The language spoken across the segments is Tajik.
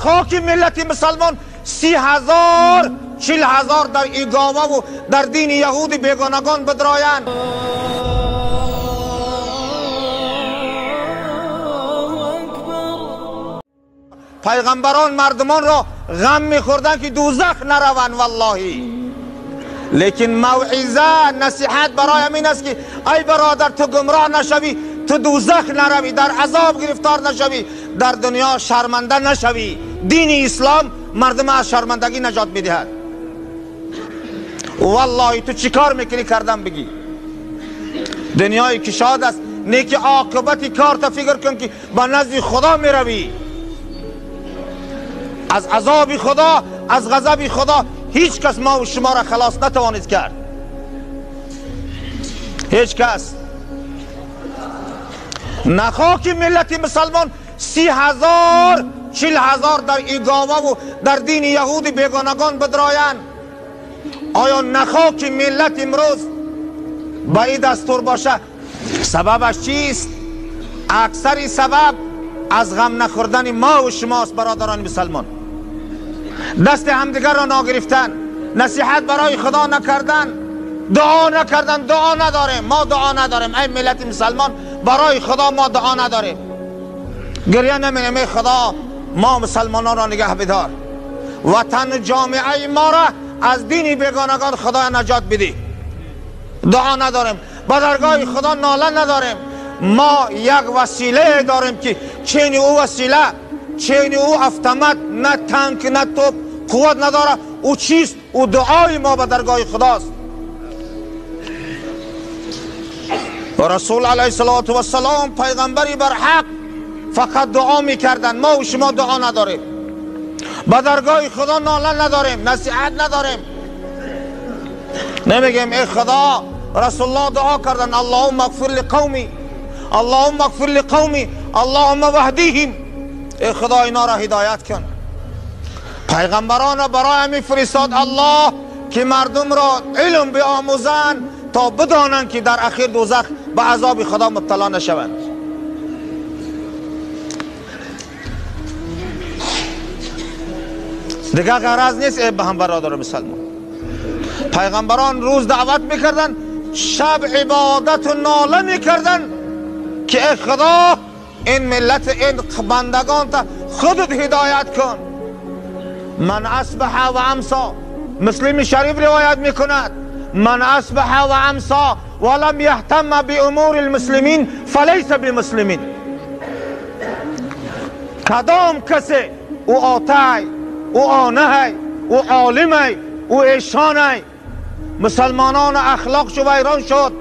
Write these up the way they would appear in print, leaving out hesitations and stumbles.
Хоки миллати мусалмон 30,000 40,000 дар игомаву дар дини яҳуди бегонагон бидроянд. Пайғамбарон мардумонро ғам мехӯрданд ки дӯзах нараванд, валлоҳи. Лекин мавъиза, насиҳат барои ин аст ки ай бародар, ту гумроҳ нашавӣ, ту дӯзах наравӣ, дар азоб гирифтор нашавӣ, дар дунё шарманда нашавӣ. Дини ислом мардум аз шармандагӣ наҷот медиҳад. Валлоҳи ту чӣ кор мекунӣ кардан бигӣ. Дунёи кишод аст, не ки оқибати корта фикр кун ки ба назди Худо меравӣ. Аз азоби Худо, аз ғазаби Худо ҳеҷ кас ма ва шуморо халос натавонид кард. Ҳеҷ кас. Нахоки миллати мусалмон 30,000 40,000 дар игомаву дар дини яҳуди бегонагон бидроянд. Оё нахоки миллат имрӯз ба ин дастур боша? Сабабаш чист? Аксари сабаб аз ғам нахӯрдани ма ва шумост, бародарони мусалмон. Дасти ҳамдигарро ногирифтан, насиҳат барои Худо накардан, дуо накардан. Дуо надорем, мо дуо надорем. Ай миллати мусалмон, барои Худо мо дуо надорем. Гиря намекунем, эй Худо, мо мусалмононро нигаҳ бидор, ватану ҷомеаи моро аз дини бегонагон Худоя наҷот бидӣ. Дуо надорем, ба даргоҳи Худо нола надорем. Мо як василае дорем ки чени ӯ васила, чени ӯ автомат, на танк, на топ қувват надорад. Ӯ чист? Ӯ дуои мо ба даргоҳи Худост. Расул алайҳиссалоту вассалом пайғамбари барҳақ фақат дуо мекарданд. Мо шумо дуо надорем, ба даргоҳи Худо нола надорем, насиҳат надорем. Намегем эй Худо, Расулуллоҳ дуо карданд, Аллоҳумма ағфир лиқавми, Аллоҳумма ағфир лиқавми, Аллоҳумма ваҳдиҳим. Эй Худо, инҳоро ҳидоят кун. Пайғамбаронро барои ҳамин фиристод Аллоҳ ки мардумро илм биомӯзанд то бидонанд ки дар ахир дӯзах ба азоби Худо мубтало нашаванд. Дигар ғараз нест эй ба ҳам бародари мусалмон. Пайғамбарон рӯз даъват мекарданд, шаб ибодату нола мекарданд ки эй Худо, ин миллат, ин бандагонта худат ҳидоят кун. Ман асбаҳа ва амса, Муслими Шариф ривоят мекунад, ман асбаҳа ва амса ва лам яҳтамма биумури лмуслимин фалайса бимуслимин. Кадом касе ӯ отай, ӯ онаҳай, ӯ олимай, ӯ эшонай, мусалмонон ахлоқшу вайрон шуд,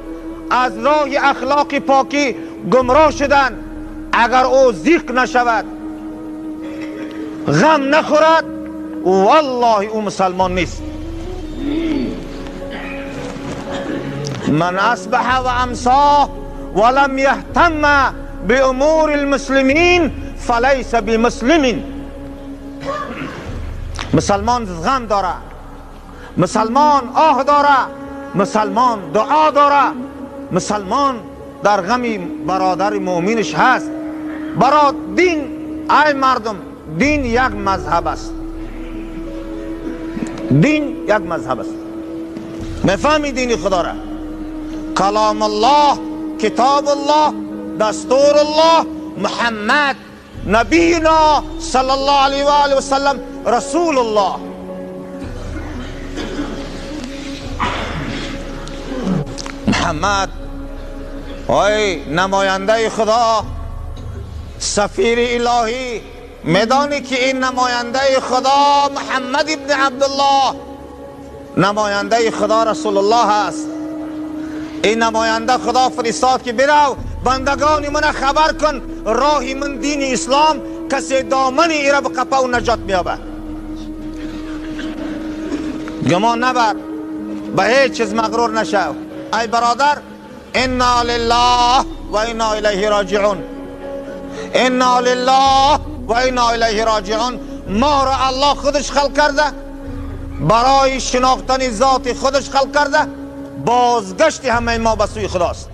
аз роҳи ахлоқи покӣ гумроҳ шуданд, агар ӯ зиқ нашавад, ғам нахӯрад, валлоҳи ӯ мусалмон нест. Ман асбаҳа ва амса ва лам яҳтамма биумури лмуслимин фалайса бимуслимин. Мусалмон ғам дора, мусалмон оҳ дора, мусалмон дуо дора, мусалмон дар ғами бародари муъминаш ҳаст. Баро дин, ай мардум, дин як мазҳаб аст. Дин як мазҳаб аст. Мефаҳми дини Худора? Калом Аллоҳ, китоб Аллоҳ, дастур Аллоҳ, Муҳаммад набийно саллаллоҳу алайҳи ва олиҳи васаллам расулуллоҳ. Муҳаммад ой намояндаи Худо, сафири илоҳӣ. Медонӣ ки ин намояндаи Худо Муҳаммад ибни Абдуллоҳ, намояндаи Худо Расулуллоҳ аст. Ин намоянда Худо фиристод ки бирав бандагони мана хабар кун, роҳи ман дини ислом, касе домани ира биқапа ӯ наҷот меёбад. Гумон набар, ба ҳеҷ чиз мағрур нашав. Ай бародар, инна лиллаҳ ва инна илайҳи роҷиун, инна лиллаҳ ва инна илайҳи роҷиун. Моро Аллоҳ худаш халқ карда, барои шинохтани зоти худаш халқ карда, бозгашти ҳамаи мо ба сӯи Худост.